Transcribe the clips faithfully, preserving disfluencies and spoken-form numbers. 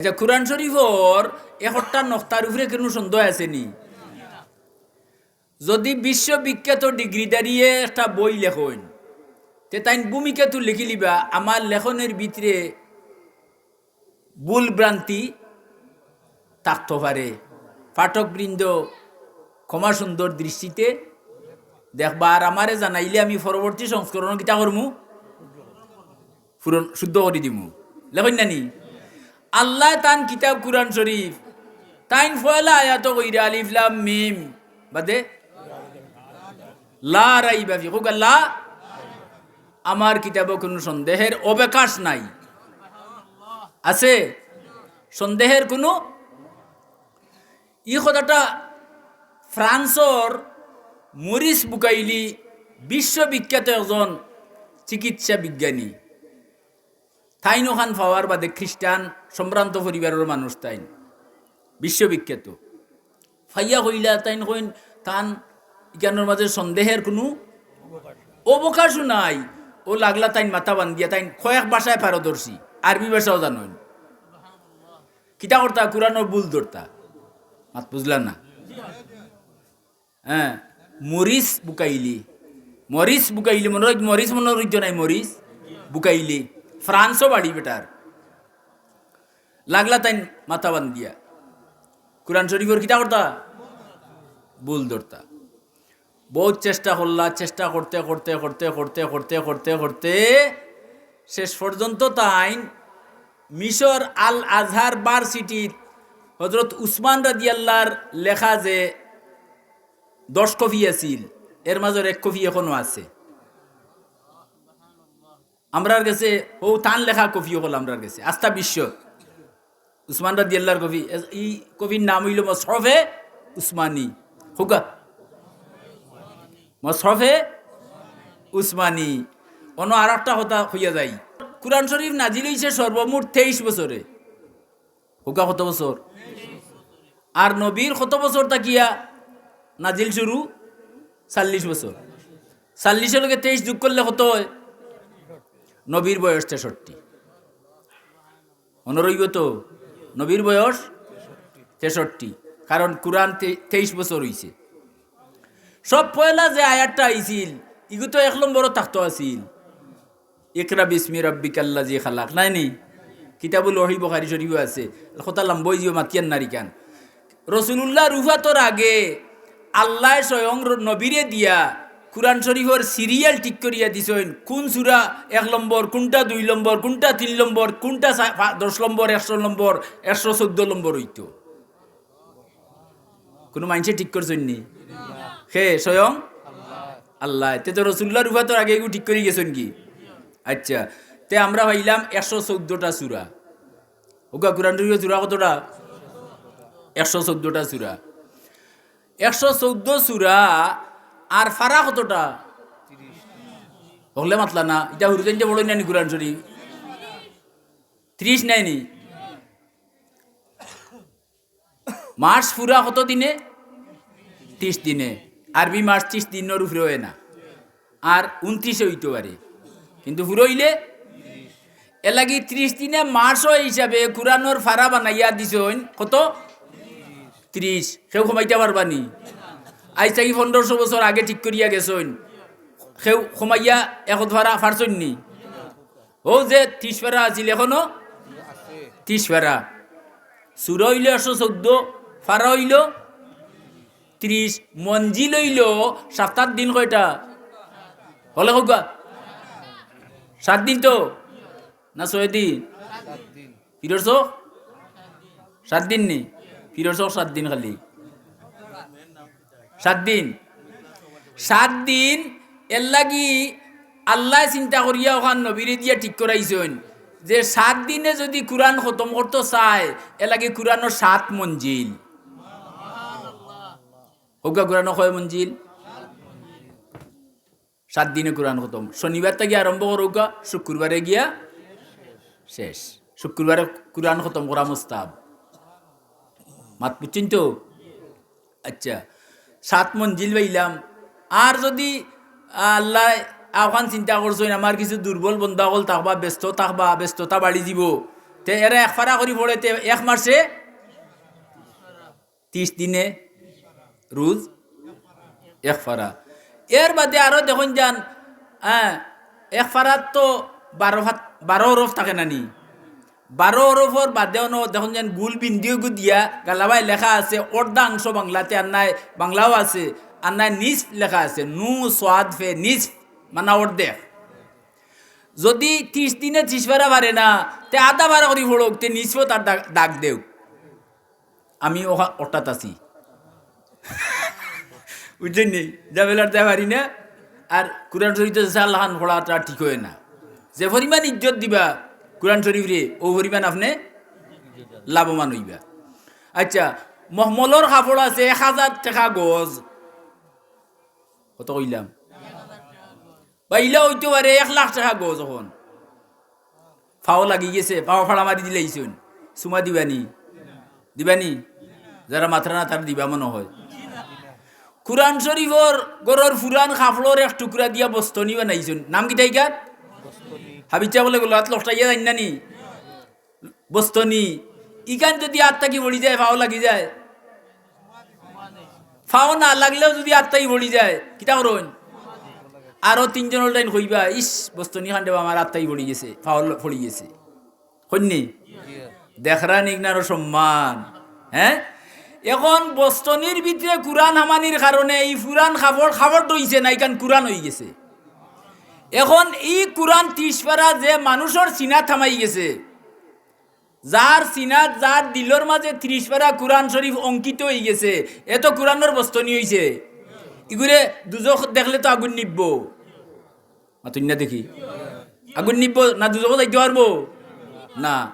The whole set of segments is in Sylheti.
আচ্ছা, কুরআন শরীফর একটা নকতার উপরে কুনু সন্দেহ আছে নি? যদি বিশ্ববিখ্যাত ডিগ্রিধারীয়ে একটা বই লেখইন, তে তাইন ভূমিকাত লেখিলিবা, আমার লেখনর ভিতরে ভুল ভ্রান্তি থাকতো পারে। পাঠকবৃন্দ ক্ষমা সুন্দর দৃষ্টিতে দেখবা, আর আমারে জানাইলে আমি পরবর্তী সংস্করণ কিতা করমু, পূরণ, শুদ্ধ করি দিমু। লেখইন না নি? আল্লায় তান কিতাব কুরআন শরীফ, তাইন পয়লা আয়াতো কইরা আলিফ লাম মিম, বাদে লা রাইবা ফি, কউক্কা লা, আমার কিতাবো কুনু সন্দেহের অবকাশ নাই। আছে? সন্দেহের কুনু, ই কথাটা ফ্রান্সর মরিস বুকাইলি, বিশ্ববিখ্যাত একজন চিকিৎসা বিজ্ঞানী, তাইন অখান পাওয়ার বাদে খ্রিস্টান সম্ভ্রান্ত পরিবারর মানুষ, তাইন বিশ্ববিখ্যাত। পাইয়া কইলা, তাইন কইন, তান ইখানর মাঝে সন্দেহের কুনু অবকাশও নাই। অউ লাগলা তাইন মাথা বান্ধিয়া, তাইন কয়েক ভাষায় পারদর্শী, আরবি ভাষাও জানইন। কিতা করতা? কুরআনর ভুল ধরতা। মাত বুঝলা না? হ্যাঁ, মরিস বুকাইলি, মরিস বুকাইলি, মনে অয় মরিস, মনে অয় নাই, মরিস বুকাইলি, ফ্রান্সও বাড়ি বেটার। লাগলা তাইন মাথা বান্ধিয়া কুরআন শরীফর কিতা করতা? ভুল ধরতা। বহুত চেষ্টা করলা, চেষ্টা করতে করতে করতে করতে করতে করতে করতে শেষ পর্যন্ত তাইন মিশর আল আজহার ভার্সিটিত হযরত উসমান রাদিয়াল্লাহর লেখা যে দশ কপি আছিল, এর মাঝর এক কপি এখনো আছে আমরার গেছে। অউ তান লেখা কপি অকল আমরার গেছে, আস্তা বিশ্ব। উসমান রাদিয়াল্লাহর কপি, এ-, ই কপির নাম অইলো মসহফে উসমানী। কউক্কা, মসহফে উসমানী। অনো আর একটা কথা কইয়া যাই, কুরআন শরীফ নাজিল অইছে সর্বমোট তেইশ বছরে। কউক্কা কত বছর? আর নবীর কত বছর থাকিয়া নাজিল শুরু? চল্লিশ বছর। চল্লিশর লগে তেইশ যোগ করলে কত অয়? নবীর বয়স তেষট্টি। মনো রইবো তো, নবীর বয়স তেষট্টি, কারণ কুরআন তে-, তেইশ বছর অইছে। সব পয়লা যে আয়াতটা আইছিল, ইগু তো এক নম্বরো থাকতো আছিল, ইকরা বিসমি রাব্বিকাল্লাযী খালাক, নায় নি? কিতাবুল ওহী বুখারী শরীফো আছে। কথা লম্বা অইযিবো, মাতিয়ার নারী কান। রাসুলুল্লাহর উফাতর আগে আল্লায় স্বয়ং র-, নবীরে দিয়া কুরআন শরীফর সিরিয়াল ঠিক করিয়া দিছইন, কুন সূরা এক নম্বর, কুনটা দুই নম্বর, কুনটা তিন নম্বর, কুনটা সা-, পা-, দশ নম্বর, একশো নম্বর, একশো চৌদ্দ নম্বর অইতো। কুনু মানষে ঠিক করছইন নি? কে? স্বয়ং আল্লায়। তে তো রাসুলুল্লাহর উফাতর আগে ইগু ঠিক করি গেছইন কি? আচ্ছা, তে আমরা পাইলাম একশো চৌদ্দটা সূরা। কউক্কা কুরআন শরীফর সূরা কতটা? একশো চৌদ্দটা সূরা। একশো চৌদ্দ সূরা, আর পারা কতটা? অকলে মাতলা না, ইতা হুরুতাইন্তে পড়ইন না নি কুরআন শরীফ? ত্রিশ নায় নি? মাস পুরা কত দিনে? ত্রিশ দিনে। আরবি মাস ত্রিশ দিনর উপরে অয় না, আর ঊনত্রিশে অইতো পারে, কিন্তু পুরা অইলে এরলাগি ত্রিশ দিনে মাসও হিসাবে কুরআনর পারা বানাইয়া দিছইন কত? ত্রিশ। কেউ কমাইতা পারবা নি? আইজ থাকি পনেরোশো বছর আগে ঠিক করিয়া গেছইন, কেউ কমাইয়া একত পারা পারছইন নি? অউ যে ত্রিশ পারা আছিল, এখনো ত্রিশ পারা। সূরা অইলো একশো চৌদ্দ, পারা অইলো ত্রিশ, মঞ্জিল অইলো সাপ্তার দিন কয়টা? অকলে কউক্কা। সাত দিন তো? না ছয় দিন? ফিরর চউখ? সাত দিন নি? ফিরর চউখ সাত দিন খালি। সাত দিন। সাত দিন, এরলাগি আল্লায় চিন্তা করিয়া অখান নবীরে দিয়া ঠিক করাইছইন যে সাত দিনে যুদি কুরআন খতম করতো চায়, এরলাগি কুরআনর সাত মঞ্জিল। কউক্কা কুরআনর কয় মঞ্জিল? সাত দিনে কুরআন খতম। শনিবার থাকি আরম্ভ করউক্কা, শুক্রবারে গিয়া শেষ। শুক্রবারে কুরআন খতম করা মুস্তাহাব। মাত বুঝছইন তো? আচ্ছা, সাত মঞ্জিল পাইলাম। আর যুদি আল্লায় অখান চিন্তা করছইন, আমার কিছু দুর্বল বন্দা অকল থাকবা, ব্যস্ত থাকবা, ব্যস্ততা বাড়ি যিবো, তে এরা এক ফারা করি পড়ে, তে এক মাসে তিশ দিনে রোজ এক ফারা। এর বাদে আরো দেখইন যান, হ্যাঁ, এক ফারাত তো বারো হাত, বারো হরফ থাকে না নি? বারো হরফর বাদে অনো দেখইন যান গুল বিন্দিও গু দিয়া গালাবায় লেখা আছে, অর্ধাংশ বাংলাতে, আর নায় বাংলাও আছে, আর নায় নিসফ লেখা আছে, নু সাদ ফে নিসফ, মানে অর্ধেক। যদি তিশ দিনে তিশ ফারা পারে না, তে আধা ফারা করি পড়ুক, তে নিসফো তার দাগ, দাগ দেউক। আমি ওহা-, অটাত আছি। বুঝছইন নি? ঝামেলার দায় পারি না। আর কোরআন শরীফ তো যে আল্লাহান পড়া তার ঠিক অয় না। যে পরিমাণ ইজ্জত দিবা কোরআন শরীফরে, ও পরিমাণ আপনে লাভবান অইবা। আচ্ছা, মখমলর কাপড় আছে এক হাজার টেকা গজ। কত কইলাম? বা ইলা অইতো পারে এক লাখ টেকা গজ। অখন পাও লাগি গেছে, পাও ফাড়া মারি দিলাইছইন, চুমা দিবানি? দিবানি? যারা মাতরা না, তারা দিবা মনো অয়। কোরআন শরীফর ঘরর পুরান কাপড়র এক টুকরা দিয়া বস্তনি বানাইছইন, নাম কিতা ইকার? হাবিচ্চা বলে গেল, আত লকটাইয়া যাইন না নি? বস্তনি। ইখান যদি আত থাকি পড়ি যায়, পাও লাগি যায়। পাও না লাগলেও যদি আত থাকি পড়ি যায়, কিতা করইন? আরো তিনজন অইলে তাইন কইবা, "ইস, বস্তনি খান দেবা আমার আত থাকি পড়ি গেছে, পাও ল-, পড়ি গেছে।" কইন নি? দেখরা নি ইকনারও সম্মান, হ্যাঁ? অখন বস্তনির ভিতরে কোরআন হামানির কারণে ই পুরান কাপড়, কাপড় রইছে না, ইখান কোরআন অইগেছে। অখন ই কোরআন তিশ ফারা যে মানুষর সিনাত হামাই গেছে, যার সিনাত, যার দিলর মাঝে তিশ ফারা কোরআন শরীফ অঙ্কিত অইগেছে, এ তো কোরআনর বস্তনি অইছে। ইগুরে দুজখ দেখলে তো আগুন নিববো। মাতইন না দেখি। আগুন নিববো না, দুজখো যাইতো পারবো না।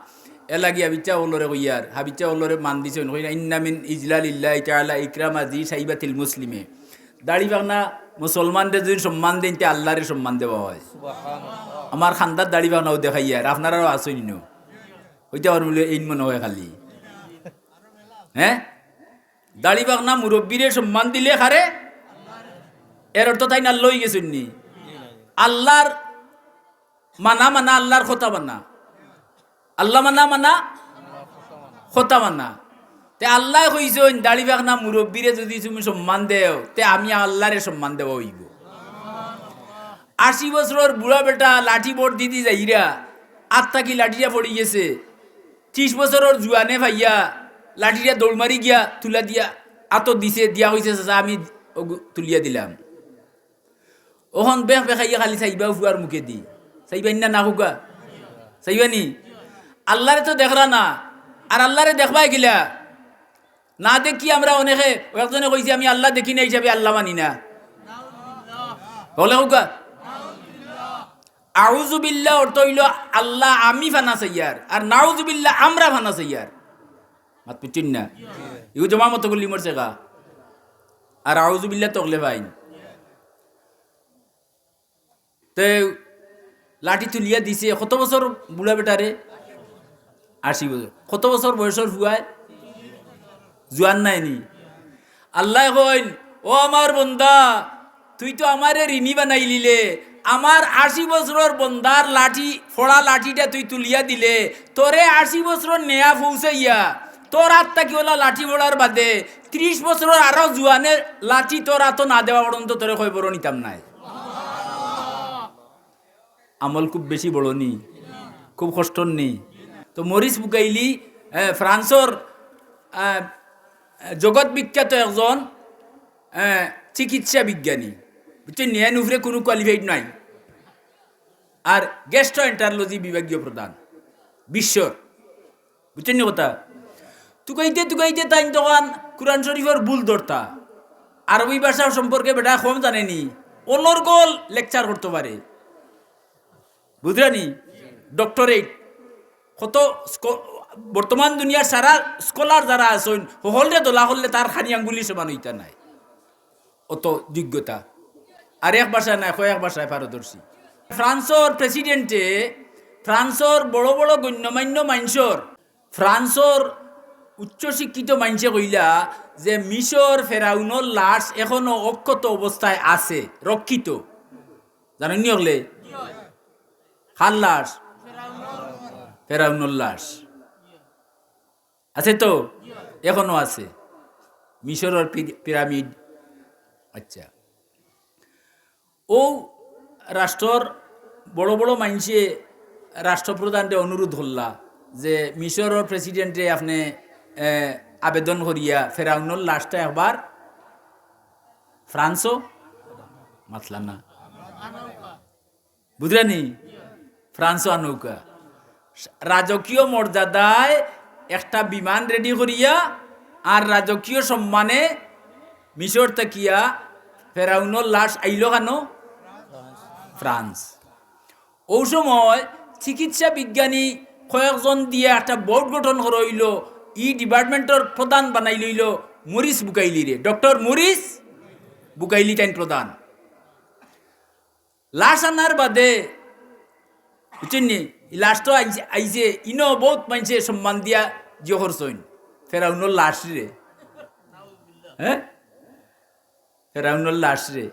এর লাগি হাবিচ্চা অকলরে কইয়ার, হাবিচ্চা অকলরে মান দিছইন, কইরা, "ইন্না মিন ইজলালিল্লাহি তাআলা ইকরামা জি শাইবাতিল মুসলিমে।" দাড়ি পাকনা মুসলমানরে যদি সম্মান দেইন, তে আল্লারে সম্মান দেওয়া অয়। আমার খান্দার দাড়ি পাকনাও দেখাইয়ার, আপনারাও আছইন ইনো। অইতে পারে বুলে এইন মনো অয় খালি। হ্যাঁ? দাড়ি পাকনা মুরব্বিরে সম্মান দিলে কারে? এর অর্থ তাইন আল্লা অইগেছইন নি? আল্লার মানা মানা, আল্লার কথা মানা। আল্লা মানা মানা, কথা মানা। তে আল্লায় কইছইন, "দাড়ি পাকনা মুরব্বিরে যদি তুমি সম্মান দেও, তে আমি আল্লারে সম্মান দেওয়া অইবো।" আশি বছরর বুড়া বেটা লাঠি বড় দিদি যাইরা, আত থাকি লাঠিটা পড়ি গেছে। তিশ বছরর জুয়ানে পাইয়া লাঠিটা দৌড় মারি গিয়া তুলা দিয়া আতো দিছে, দিয়া কইছে, "চাচা, আমি অগু-, তুলিয়া দিলাম।" অখন বেখ বেখাইয়া খালি চাইবা ফুয়ার মুখেদি। চাইবা ইন্না না কউক্কা? চাইবা নি? আল্লারে তো দেখরা না, আর আল্লারে দেখবায় কিলা? না দেখি আমরা অনেকে, একজনে কইছে, "আমি আল্লা দেখি না হিসাবে আল্লা মানি না।" অকলে কউক্কা? আউজুবিল্লা অর্থ অইলো আল্লা আমি ফানা চাইয়ার, আর নাউজুবিল্লা আমরা ফানা চাইয়ার। মাত বুঝছইন না? ইগু জমা মতো করলি মরছে গা। আর আউজুবিল্লা তকলে পাইন। তে লাঠি তুলিয়া দিছে, কত বছর বুড়া বেটারে? আশি বছর। কত বছর বয়সর ফুয়ায়? জুয়ান নায় নি? আল্লায় কইন, "ও আমার বন্দা, তুই তো আমারে ঋণী বানাইলিলে, আমার আশি বছরর বন্দার লাঠি, ফড়া লাঠিটা তুই তুলিয়া দিলে, তোরে আশি বছরর নেয়া পৌঁছাইয়া, তোর আত থাকি অলা লাঠি ফড়ার বাদে ত্রিশ বছরর আরো জুয়ানে লাঠি তোর আতো না দেওয়া পর্যন্ত তোরে কয়বরও নিতাম নায়।" আমল খুব বেশি বড় নি, খুব কষ্টর নি। তো মরিস বুকাইলি, এ, ফ্রান্সর, এ, জগৎ বিখ্যাত একজন, এ, চিকিৎসা বিজ্ঞানী, বুঝছইন নি? এন উপরে কুনু qualified নাই। আর gastroenterology বিভাগীয় প্রধান বিশ্বর। বুঝছইন নি কথা? তুকাইতে তুকাইতে তাইন তখন কোরআন শরীফর ভুল ধরতা। আরবি ভাষা সম্পর্কে বেটা কম জানে নি, অনর্গল lecture করতো পারে। বুঝরা নি? Doctorate। কত স্ক-, বর্তমান দুনিয়ার সারা scholar যারা আছইন, হকলরে দলা করলে তার খানি আঙ্গুলি সমান অইতা নায়। অত যোগ্যতা। আর এক ভাষায় নায়, কয়েক ভাষায় পারদর্শী। ফ্রান্সর president-এ, ফ্রান্সর বড় বড় গণ্যমান্য মানষর, ফ্রান্সর উচ্চশিক্ষিত মানষে কইলা যে মিশর ফেরাউনর লাশ এখনো অক্ষত অবস্থায় আছে, রক্ষিত। জানইন নি হকলে? কার লাশ? ফেরাউনর লাশ। আছে তো? এখনো আছে। মিশরর পি-, পিরামিড। আচ্ছা। অউ রাষ্ট্রর বড় বড় মাইনষে রাষ্ট্রপ্রধানরে অনুরোধ করলা যে মিশরর প্রেসিডেন্টরে আপনে, এ, আবেদন করিয়া ফেরাউনর লাশটা একবার ফ্রান্সো মাতলা না। বুঝরা নি? ফ্রান্সো আনউক্কা। রাজকীয় মর্যাদায় একটা বিমান রেডি করিয়া আর রাজকীয় সম্মানে মিশর থাকিয়া ফেরাউনর লাশ আইলো কানো? ফ্রান্স। অউ সময় চিকিৎসা বিজ্ঞানী কয়েকজন দিয়া একটা বোর্ড গঠন করা অইলো, ই ডিপার্টমেন্টর প্রধান বানাই লইলো মরিস বুকাইলিরে, ডক্টর মরিস বুকাইলি তাইন প্রধান। লাশ আনার বাদে, বুঝছইন নি? ই লাশ তো আইছে, আইছে, ইনো বউত মাইনষে সম্মান দিয়া জিও করছইন। ফেরাউনর লাশ রে। হ্যাঁ? ফেরাউনর লাশ রে।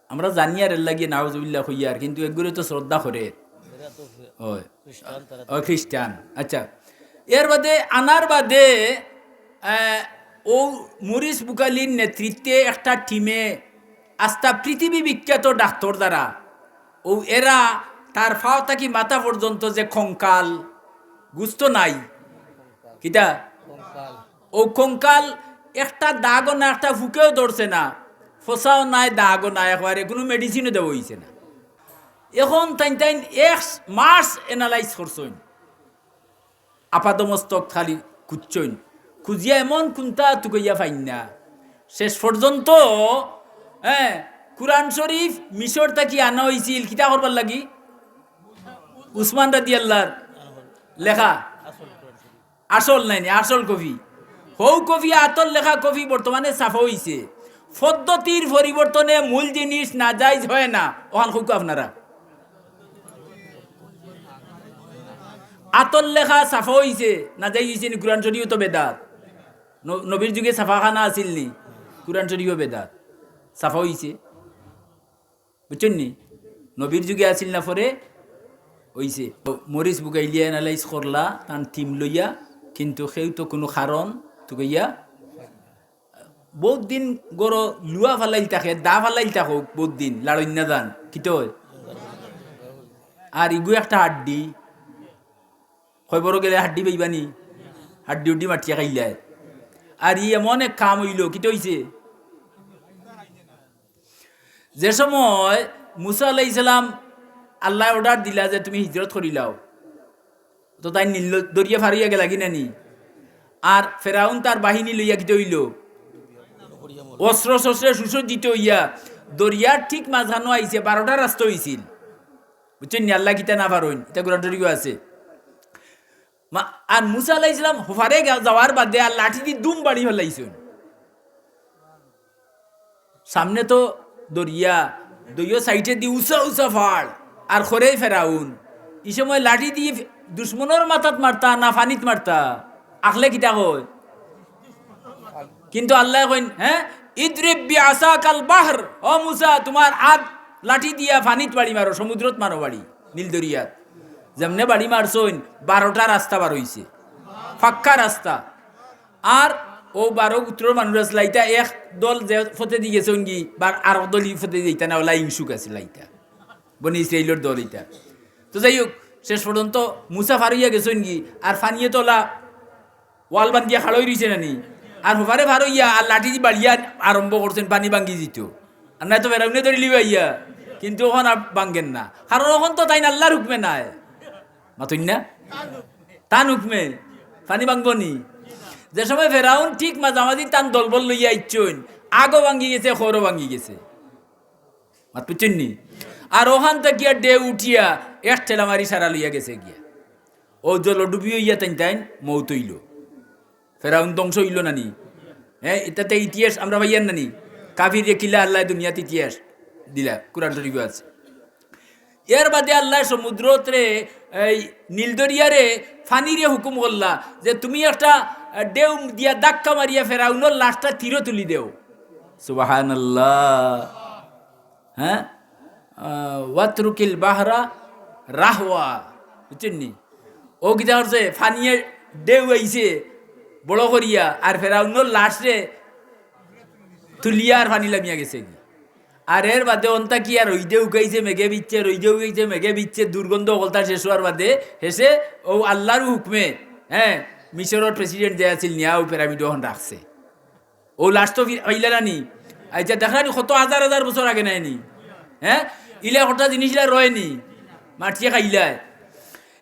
আমরা জানি আর এর লাগি নাউজুবিল্লাহ কইয়ার, কিন্তু এগুরে তো শ্রদ্ধা করে। এরা তো ওই। খ্রিস্টান তারা। ও খ্রিস্টান। আচ্ছা। এর বাদে, আনার বাদে, আহ, অউ মরিস বুকাইলির নেতৃত্বে একটা টিমে আস্তা পৃথিবী বিখ্যাত ডাক্তার যারা, অউ এরা তার পাও থাকি মাথা পর্যন্ত যে কঙ্কাল, গুস্ত নাই, কিতা? কঙ্কাল। অউ কঙ্কাল একটা দাগও না, একটা ফুকেও ধরছে না, ফসাও নাই, দাগও নাই, একবারে কুনু মেডিসিনও দেওয়া অইছে না। এখন তাইন তাইন এক মাস অ্যানালাইজ করছইন। আপাদমস্তক খালি খুঁজছইন, খুঁজিয়া এমন কুন্তা তুকাইয়া পাইন না। শেষ পর্যন্ত, হ্যাঁ, কুরআন শরীফ মিশর থাকি আনা অইছিল, কিতা করবার লাগি? উসমান রাদিয়াল্লাহর লেখা। আসল নায় নি, আসল কপি। হউ কপি, আতর লেখা কপি বর্তমানে ছাপা অইছে। পদ্ধতির পরিবর্তনে মূল জিনিস নাজাইজ হয় না, অখান কউক্কা আপনারা। আতর লেখা ছাপা অইছে, নাজাইজ অইছে নি? কুরআন শরীফও তো বেদাত। ন-, নবীর যুগে ছাপাখানা আছিল নি? কুরআন শরীফও বেদাত। ছাপা অইছে। বুঝছইন নি? নবীর যুগে আছিল না, পরে অইছে। তো মরিস বুকাইলিয়ে অ্যানালাইজ করলা, তান টিম লইয়া, কিন্তু কেউ তো কুনু কারণ তুকাইয়া বউত দিন গরো লুয়া ফালাইল থাকে, দা ফালাইল থাকউক, বউত দিন লাড়ইন না যান, কিতা অয়? আর ইগু একটা হাড্ডি, কয়বরো গেলে হাড্ডি পাইবা নি? হাড্ডি উড্ডি মাটিয়া খাইলায়। আর ই এমন এক কাম অইলো, কিতা অইছে? যে সময় মুসা আলাইহিস সালাম আল্লায় অর্ডার দিলা যে তুমি হিজরত করিলাও, তো তাইন নীল দরিয়া পার অইয়া গেলা কি না নি? আর ফেরাউন তার বাহিনী লইয়া কিতা অইলো? অস্ত্র শস্ত্রে সুসজ্জিত অইয়া দরিয়ার ঠিক মাঝখানো আইছে, বারোটা রাস্তা অইছিল। বুঝছইন নি? আল্লায় কিতা না পারইন, ইতা কুরআন শরীফো আছে। মা-, আর মুসা আলাইহিস সালাম হউ পারে গা-, যাওয়ার বাদে আর লাঠি দি দুম বাড়ি ফালাইছইন। সামনে তো দরিয়া, দুইও সাইডে দি উচা উচা পাড়, আর খরে ফেরাউন। ই সময় লাঠি দি দুশমনর মাথাত মারতা না পানিত মারতা? আখলে কিতা কয়? কিন্তু আল্লায় কইন, হ্যাঁ, "ইদরিব বিআসাকাল বাহর", ও মুসা, তুমার আত লাঠি দিয়া পানিত বাড়ি মারো, সমুদ্রত মারো বাড়ি, নীল দরিয়াত। যেমনে বাড়ি মারছইন, বারোটা রাস্তা বার অইছে, পাক্কা রাস্তা। আর অউ বারো গোত্রর মানুষ আছলা, ইতা এক দল যে পথেদি গেছইন গি, বার আরক দল ই পথেদি যাইতা না, অলা ইংসুক আছলা ইতা। বনি ইসরাইলর দল ইতা। তো যাই হউক, শেষ পর্যন্ত মুসা পার অইয়া গেছইন গি, আর পানিয়ে তো অলা ওয়াল বান্ধিয়া খাড়া অই রইছে না নি? আর হউ পারে পার অইয়া আর লাঠি দি বাড়িয়া আরম্ভ করছইন, পানি ভাঙ্গি দিতো। আর নায় তো ফেরাউনে ধরিলিবা ইয়া, কিন্তু অখন আর ভাঙ্গের না, কারণ অখন তো তাইন আল্লার হুকমে নায়। মাতইন না? তান হুকমে পানি ভাঙ্গবো নি? যে সময় ফেরাউন ঠিক মাঝামাঝি তান দলবল লইয়া আইছইন, আগও ভাঙ্গি গেছে, খরও ভাঙ্গি গেছে। মাত বুঝছইন নি? আর অখান থাকিয়া ঢেউ উঠিয়া এক ঠেলা মারি সারা লইয়া গেছে গিয়া। অউ জলডুবি অইয়া তাইন তাইন মউত অইলো। ফেরাউন ধ্বংস অইলো না নি? হ্যাঁ, ইতাতে ইতিহাস আমরা পাইয়ার না নি? কাফিররে কিলা আল্লায় দুনিয়াত ইতিহাস দিলা, কুরআন শরীফো আছে। এর বাদে আল্লায় সমুদ্রতরে, এই নীল দরিয়ারে, পানিরে হুকুম করলা যে, "তুমি একটা, আহ, ঢেউ দিয়া ধাক্কা মারিয়া ফেরাউনর লাশটা তীরো তুলি দেও।" সুবহানাল্লাহ। হ্যাঁ? আহ, "ওয়াতরুকিল বাহরা রাহওয়া।" বুঝছইন নি? ও কিতা করছে? ফানিয়ে ঢেউ আইছে বড় করিয়া, আর ফেরাউনর লাশরে তুলিয়া আর ফানি লামিয়া গেছে। আর এর বাদে অন্তা কি আর রইদে উকাইছে, মেঘে বিচ্ছে, রইদে উকাইছে, মেঘে বিচ্ছে, দুর্গন্ধ অকলতা শেষ অওয়ার বাদে হেষে ও আল্লাহর হুকুমে, হ্যাঁ, মিশরর প্রেসিডেন্ট যে আছিল নিয়া ও পিরামিড অখন রাখছে। ও লাশ তো ফির-, পাইলা না নি? আচ্ছা, দেখরা নি কত হাজার হাজার বছর আগে নায় নি? হ্যাঁ, ইলা কটা জিনিস ইলা রয় নি, মাটিয়ে খাইলায়।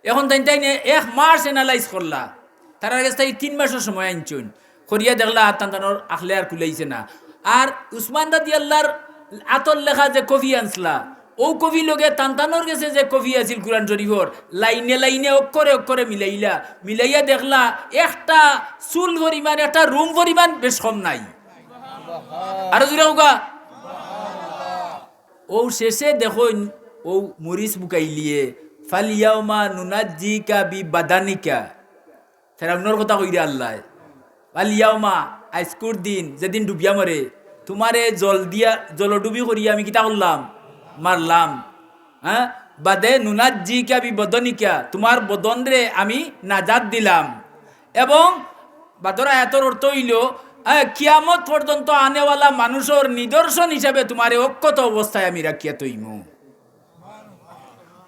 এখন তাইন তাইন এক মাস অ্যানালাইজ করলা, তারার গেছ থাকি তিন মাসর সময় আনছইন, করিয়া দেখলা আর তান তানোর আখলে আর কুলাইছে না। আর উসমান রাদিয়াল্লাহর আতর লেখা যে কপি আনছলা, ও কপি লগে তান তানোর গেছে যে কপি আছিল কুরআন শরীফর, লাইনে লাইনে অক্ষরে অক্ষরে মিলাইলা, মিলাইয়া দেখলা একটা চুল পরিমাণ, একটা রুম পরিমাণ বেশ কম নাই। আরো জুরে কউক্কা। ও শেষে দেখইন, ও মরিচ বুকাইলিয়ে, "ফাল ইয়াউমা নুনাজ্জিকা বি বাদানিকা।" ফেরাউনর কথা কইরা আল্লায়, "ফাল ইয়াউমা, আইজকুর দিন, যেদিন ডুবিয়া মরে, তুমারে জল দিয়া, জলডুবি করিয়া আমি কিতা করলাম? মারলাম।" হ্যাঁ, বাদে নুনাজ্জিকা বি বাদানিকা, তুমার বদনরে আমি নাজাত দিলাম। এবং বাদর আয়াতর অর্থ অইলো, আহ, কিয়ামত পর্যন্ত আনেওয়ালা মানুষর নিদর্শন হিসাবে তুমারে অক্ষত অবস্থায় আমি রাখিয়া থইমু।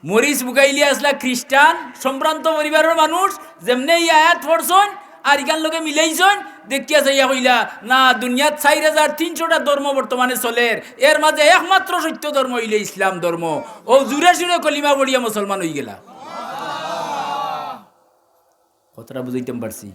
মরিচ বুকাইলি আছলা খ্রিস্টান সম্ভ্রান্ত পরিবারর মানুষ, যেমনে ই আয়াত পড়ছইন আর ইখান লগে মিলাইছইন, দেখিয়া চাইয়া কইলা, "না, দুনিয়াত চাইর হাজার তিনশোটা ধর্ম বর্তমানে চলের, এর মাঝে একমাত্র সত্য ধর্ম অইলে ইসলাম ধর্ম।" ও জুরে সুরে কলিমা পড়িয়া মুসলমান অইগেলা। কথাটা বুঝাইতাম পারছি?